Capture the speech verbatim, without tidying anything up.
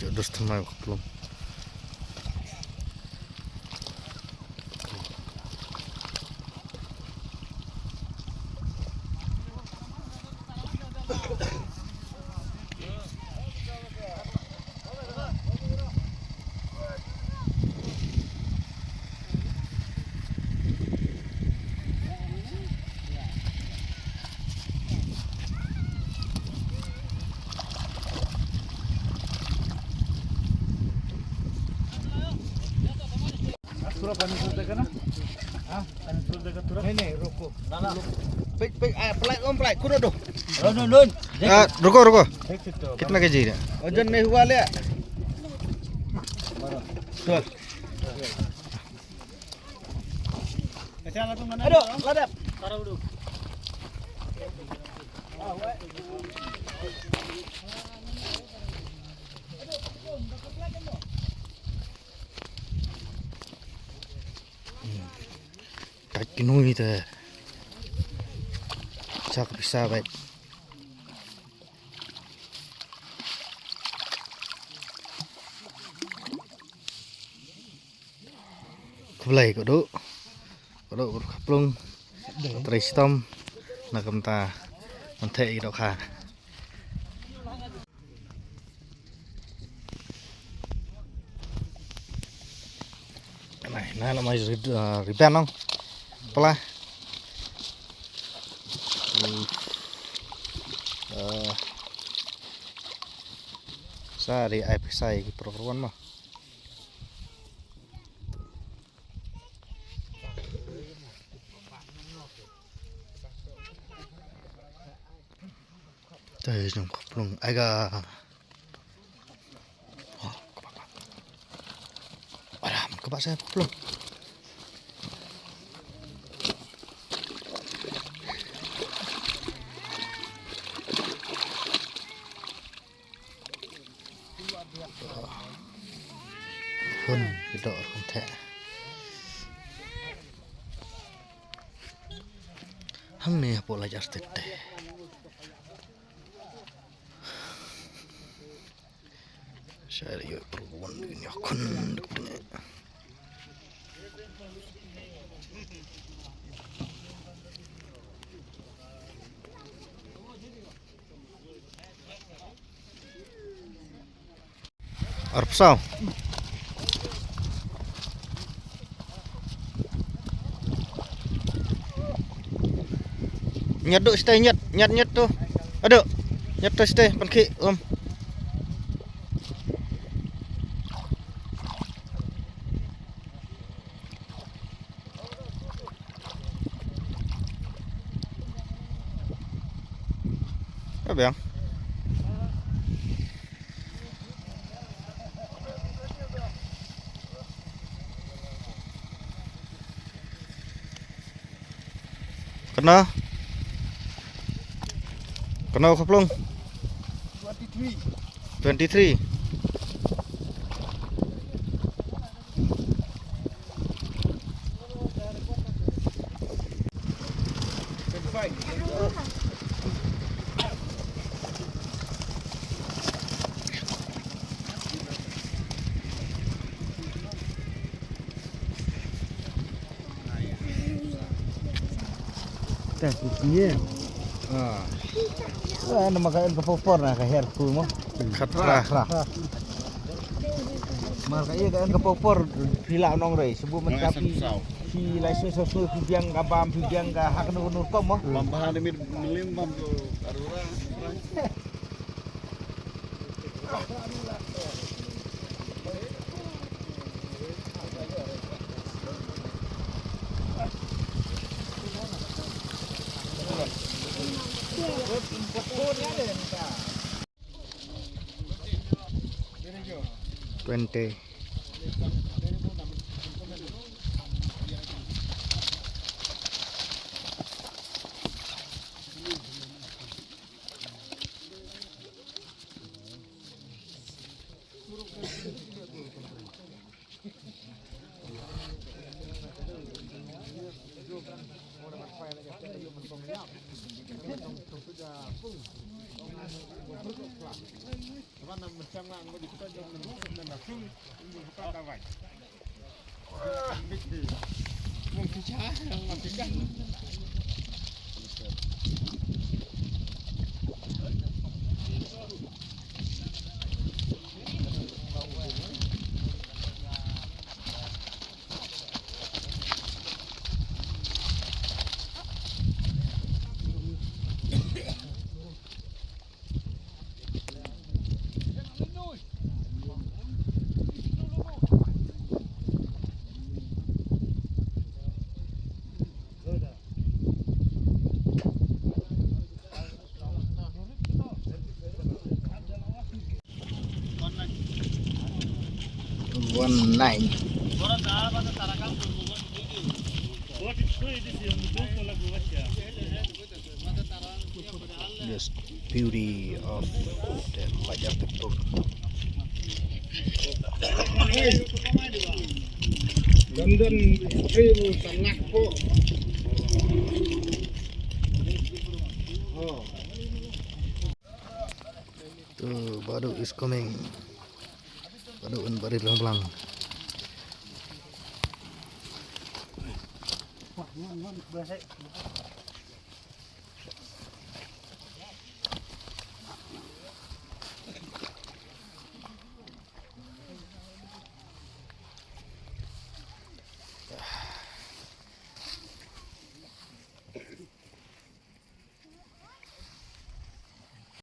Jadus thamai ka plung. पूरा पानी छोड़ देगा ना? हाँ, पानी छोड़ देगा तुरंत। नहीं, नहीं, रोको। ना, ना। पेक, पेक, आ, पलाई, ओम पलाई, खुद दो। नो, नो, नो। आ, रुको, रुको। देख सकते हो। कितना केजी है? वजन नहीं हुआ ले। चल। Aduh, ladap. Kat ki nui te. Sa ka pisa bait. Khublei ka dok. Ka dok ka plung. Ka trei shitom. Na ka bynta ban theh ïa ka dohkha. Nai, nai la mai ri, ah, riban nong. Pala. Hmm. Ah. Sa ri ai pisa ïa ki program mo. Te jong ka plung ai ga. Oh, kaba, kaba. Aram, kaba sa ka plung. Hun, ki doh, hun te. Hangne hapoh Laitar State te. Share ïa program ïa khun duk ne. Arphew saw. Ñiad duh shatei, ñiad, ñiad, ñiad to. Aduh. Ñiad to shatei, pynkhih, um. Ka biang. Kano? Kano ka plung? Twenty three. Ta ku ye. Ah. Wah, nama ka en ka popor na ka her ku mo. Khatra. Khatra. Mar ka ye ka en ka popor phi la nong rei, sebu menta phi, phi license so so phi biang ka bam, phi biang ka hak no no kom mo. Bam bahan mit melim bam tu arura. Twenty. One nine. Just beauty of the Laitar State. London, Peru, Sanako. Oh. To, Badu is coming. Badu un barit lang blang.